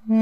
ئەی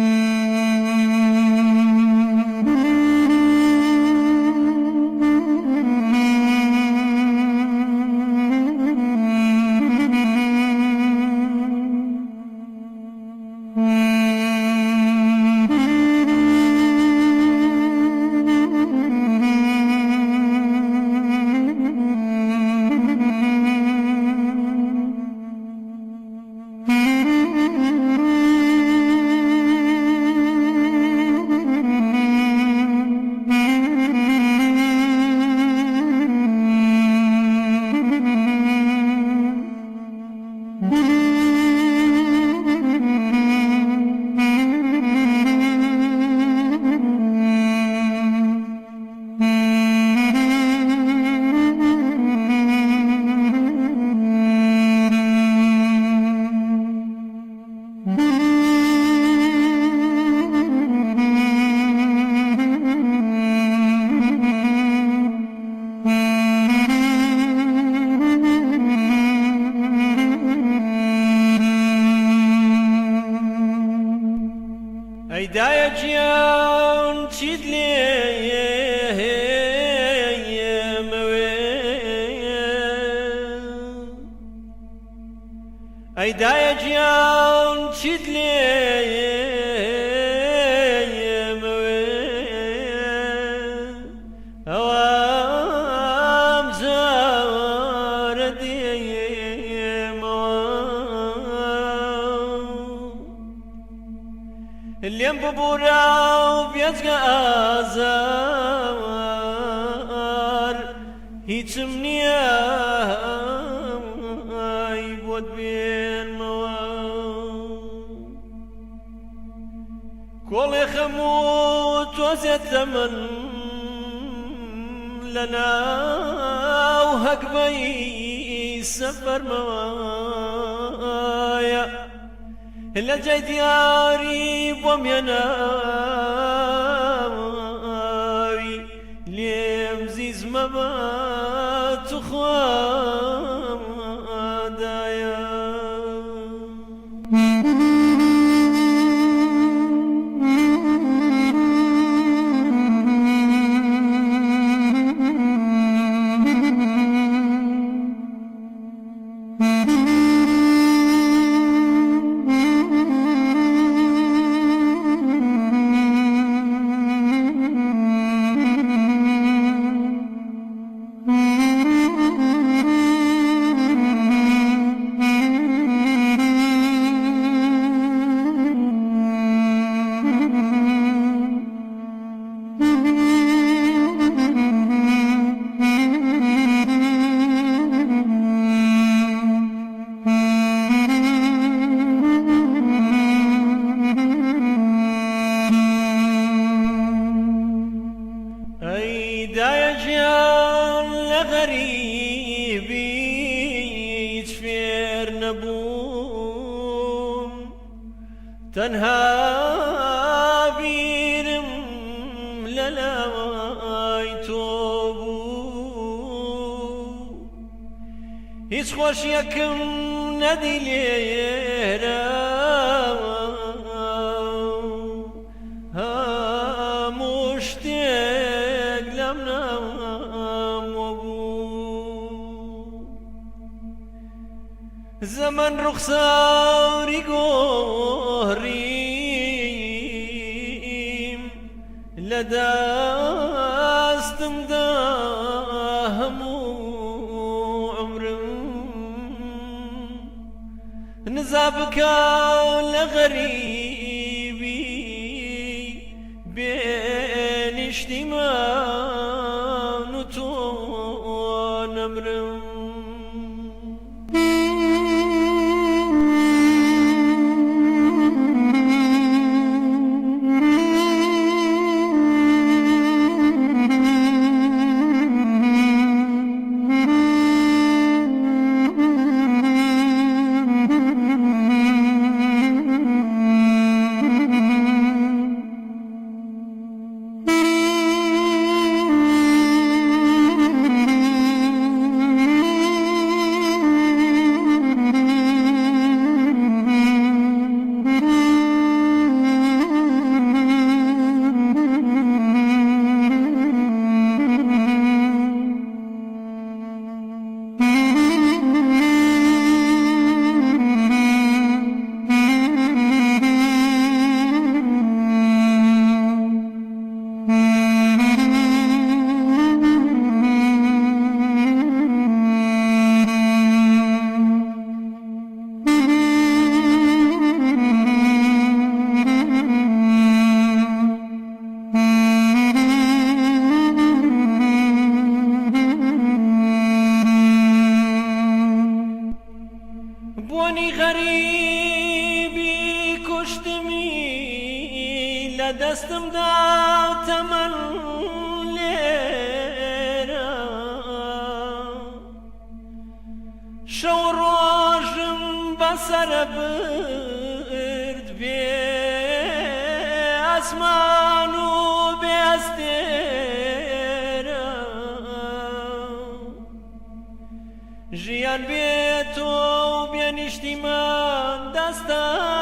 دایە گیان چیت لێ مەوێ، ئەی دایە گیان چیت لێ مەوێ، ئەوام جارە دێمەوە. لێم ببورە و بێجگە ئازار هیچم نییە بۆت بێنمەوە. کۆڵێ خەم و تۆزێ تەمەن لە ناو هەگبەی سەفەرمایە. لە جێی دیاری بۆم هێناوی لێم زیز مەبە توخوا دایە. ئەی دایە گیان لە غەریبی هیچ فێر نەبووم، تەنها بیرم لە لای تۆ بوو، هیچ خۆشیەکم نەدی لێرە، هەموو شتێک لەم نامۆ بوو. زەمەن ڕوخساری گۆڕیم، لە دەستمدا هەموو عومرم. نزا بکە لە غەریبی بێ نیشتیمان و تۆ نەمرم. دەستم دا تەمەن لێرە. شەو ڕۆژم بەسەرە برد بێ ئاسمان و بێ ئەستێرە. ژیان بێ تۆ و بێ نیشتیمان داستانە.